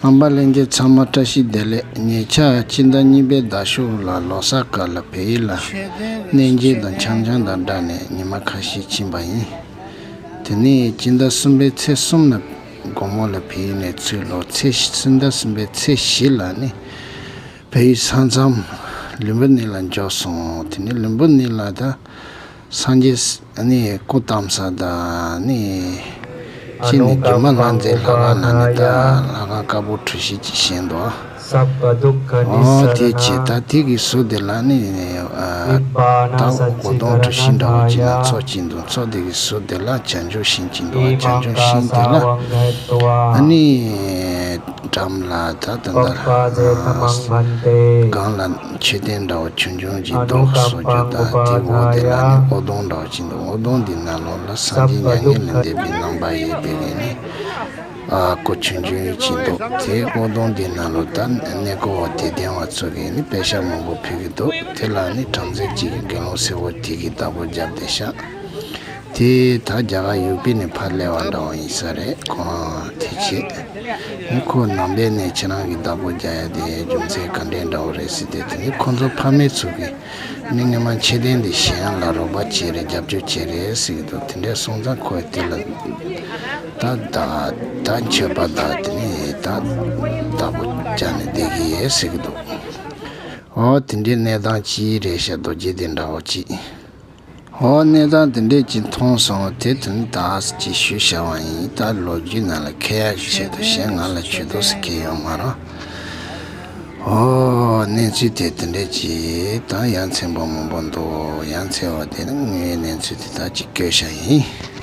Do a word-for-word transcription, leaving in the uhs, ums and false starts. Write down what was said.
རྣམ་པ་ལྷན་རྒྱས་ཚང་མ་བཀྲ་ཤིས་བདེ་ལེགས། ཉེ་ཆར་སྤྱི་ཟླ་གཉིས་པའི་ཟླ་ཤོག་ལ་ལོ་གསར་སྐབས་ལ་བལ་ཡུལ་ལ་གནས་མཇལ་དང་འཆམ་འཆམ་དང་སྦྲགས་ནས་ཉི་མ་ཁ་ཤས་ཕྱིན་པ་ཡིན། དེ་ནས་སྤྱི་ཟླ་གསུམ་པའི་ཚེས་གསུམ་ལ་དགོང་མོ་ལ་བལ་ཡུལ་ནས་ཚུར་ལོག་ཚེས་བཞི། སྤྱི་ཟླ་གསུམ་པའི་ཚེས་བཞི་ལ་ནི་བལ་ཡུལ་ས་མཚམས་ལུམ་བི་ནི་ལ་འབྱོར་སོང་། དེ་ནས་ལུམ་བི་ནི་ལ་ད་སངས་རྒྱས་ནི་སྐུ་བལྟམས་ས་དང་ནི་ཕྱི་ནས་སྒྱུ་མ་ལྷ་མཛེས་ལྷ་ཁང་ལ་ནི་ད་ལྷ་ཁང་དཀར་པོ་གྲུ་བཞི་ཅིག་བཞེངས་འདུག། ཨོ་དེ་བྱས་ད་དེ་གི་ཟུར་དེ་ལ་ནི་ཨ་ད་སྒོ་དོང་གྲུ་བཞི་འདྲ་བོ་ཅིག་ནང་ཚོགས་ཀྱིན་འདུག། ཚོགས་དེ་གི་ཟུར་དེ་ལ་བྱང་ཆུབ་ཤིང་ཅིག་འདུག། བྱང་ཆུབ་ཤིང་དེ་ལ་ཨ་ནི་འགྲམ་ལ་ད་ད་ད་སྒང་ལ་མཆོད་རྟེན་འདྲ་བོ་ཆུང་ཆུང་ཅིག་འདུག་གསུང་རྒྱུ་དང་། དེ་འོག་དེ་ལ་ནི་ཨོ་དོང་འདྲ་བོ་ཅིག་འདུག། ཨོ་དོང་འདི་ནང་ལོགས་ལ་སངས་རྒྱས་མྱ་ངན་ལས་འདས་པའི་རྣམ་པ་ཡོད་པའི་གི་ནི་ཨ་སྐུ་ཆུང་ཆུང་ཅིག་འདུག། དེ་ཨོ་དོང་འདི་ནང་ལོགས་ད་གནས་སྐོར་བ་དད་ལྡན་བ་ཚོ་གིས་ནི་པེ་ཤག་མང་པོ་ཕུལ་གི་འདུག། དེ་ལ་ནི་བྲམ་ཟེ་གཅིག་གིས་དགེ་སློང་སེར་པོ་དེ་གི་བདག་པོ་རྒྱབ་བསྡད་ཤག། དེ་ད་རྒྱ་གར་ཡུ་པི་ནས་ཕར་སླེབས་པ་འདྲ་བོ་ཡིན་ས་རེད། ཁོང་དེ་བྱས་ནི་ཁོ་ནང་པའི་ནས་ཁྱེད་རང་གི་བདག་པོ་རྒྱག་ཡ་དེ་རྒྱུ་མཚན་ག་འདྲས་འདྲ་བོ་རེད་ཟེར་ཏེ། དེ་ནི་ཁོ་ཚོ་ཕ་མེས་ཚོ་གིས་ནི་སྔོན་མ་མཆོད་རྟེན་འདི་བཞེངས་ཡ་ལ་རོགས་པ་བྱས་རེད། རྒྱབ་སྐྱོར་བྱས་རེད་ཟེར་གི་འདུག། དེ་འདྲས་སོང་ཙང་ཁོས་དེ་ལ་ད་ད་ད་མཆོད་པ་ད་དེ་ནི་ད་བདག་པོ་རྒྱག་ནས་བསྡད་ཀྱི་ཡོད་ཟེར་གི་འདུག། ཨོ་དེ་འདྲའི་གནས་སྟངས་ཅིག་རེད་ཤག། རྡོ་རྗེ་གདན་འདྲ་བོ་ཅིག། ཨོ་གནས་སྟངས་དེ་འདྲས་ཅིག་མཐོང་སོང་། དེ་དོན་དག་ཅིག་ཞུ་བྱ་བ་ཡིན། ད་ལོ་རྒྱུས་ནང་ལ་འཁེལ་ཡག་གི་ཆེད་དུ་གཞན་ང་ལ་ཇུས་གཏོགས་སུ་འཁེལ་ཡོད་མ་རེད། ཨོ་གནས་ཚུལ་དེ་དེ་འདྲས་ཅིག་ད་ཡ་མཚན་པོ་མང་པོ་འདུག། ཡ་མཚན་པ་དེ་ནི་དངོས་ཡོད་གནས་ཚུལ་དེ་དག་ཅིག་བཀོད་བྱ་ཡིན།